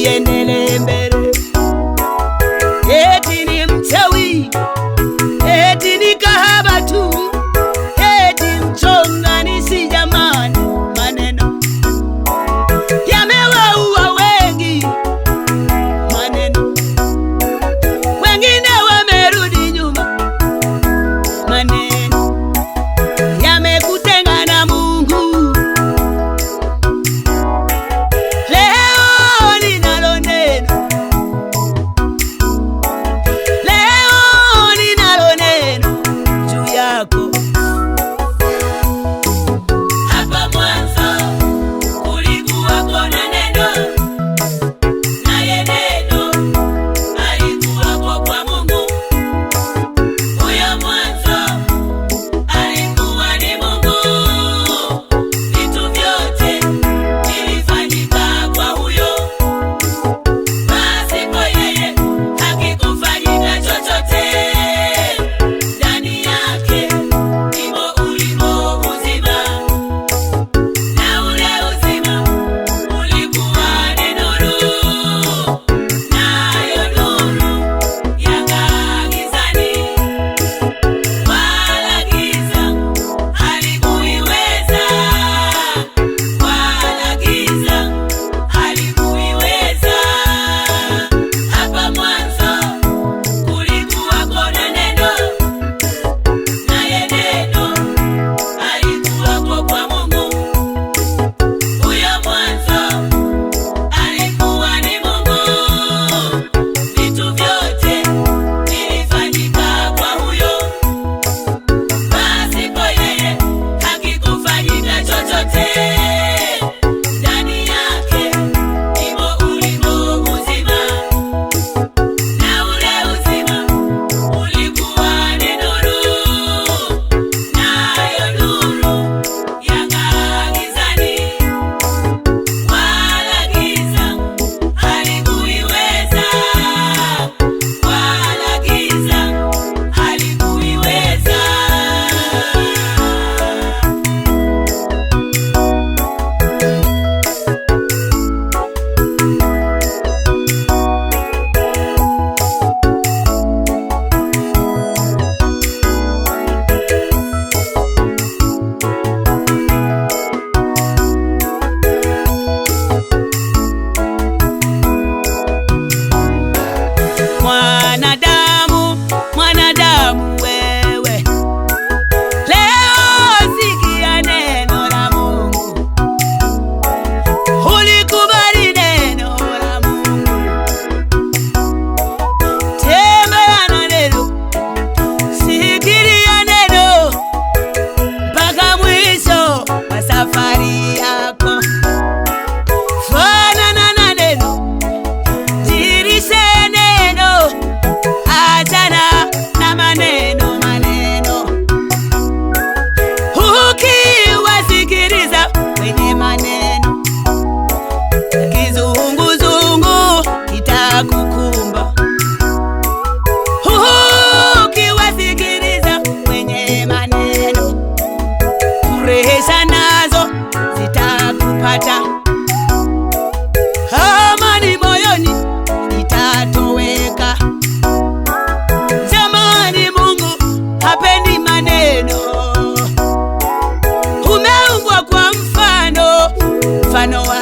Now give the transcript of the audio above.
Usiendelee mbele. Eti ni mchawi, eti ni kahaba tu, eti mchonganishi. Jamani, maneno yamewaua wengi, maneno wengine wamerudi nyuma, maneno yamekutenga na Mungu. Leo ninalo neno, leo ninalo neno juu yako. Hapa mwanzo kulikuwako na neno, naye neno alikuwako kwa Mungu. Huyo mwanzo alikuwa ni Mungu. Vitu vyote vilifanyika kwa huyo, pasipo yeye hakikufanyika chochote. Ndani yake ndimo ulimo uzima, na ule uzima ulikuwa ni nuru, nayo nuru yang'aa gizani, wala giza halikuiweza, wala giza halikuiweza. Hapa mwanzo kulikuwako na neno, naye neno alikuwako kwa Mungu. Huyo mwanzo alikuwa ni Mungu. Vitu vyote vilifanyika kwa huyo, pasipo yeye hakikufanyika chochote. Ndani yake ndimo ulimo uzima, na ule uzima ulikuwa ni nuru, nayo nuru yang'aa gizani, wala giza halikuiweza, wala giza halikuiweza. Mwanadamu, mwanadamu wewe, leo sikia neno la Mungu. Ulikubali neno la Mungu, tembea na neno, sikilia neno mpaka mwisho wa safari yako. Fanana na neno, jirishe neno, achana na maneno maneno. Ukiwasikiliza wenye maneno, kizunguzungu kitakukumba. Ukiwasikiliza wenye maneno, kurejesha nazo zitakupata. Amani moyoni itatoweka. Jamani, Mungu hapendi maneno. Umeumbwa kwa mfano, mfano wa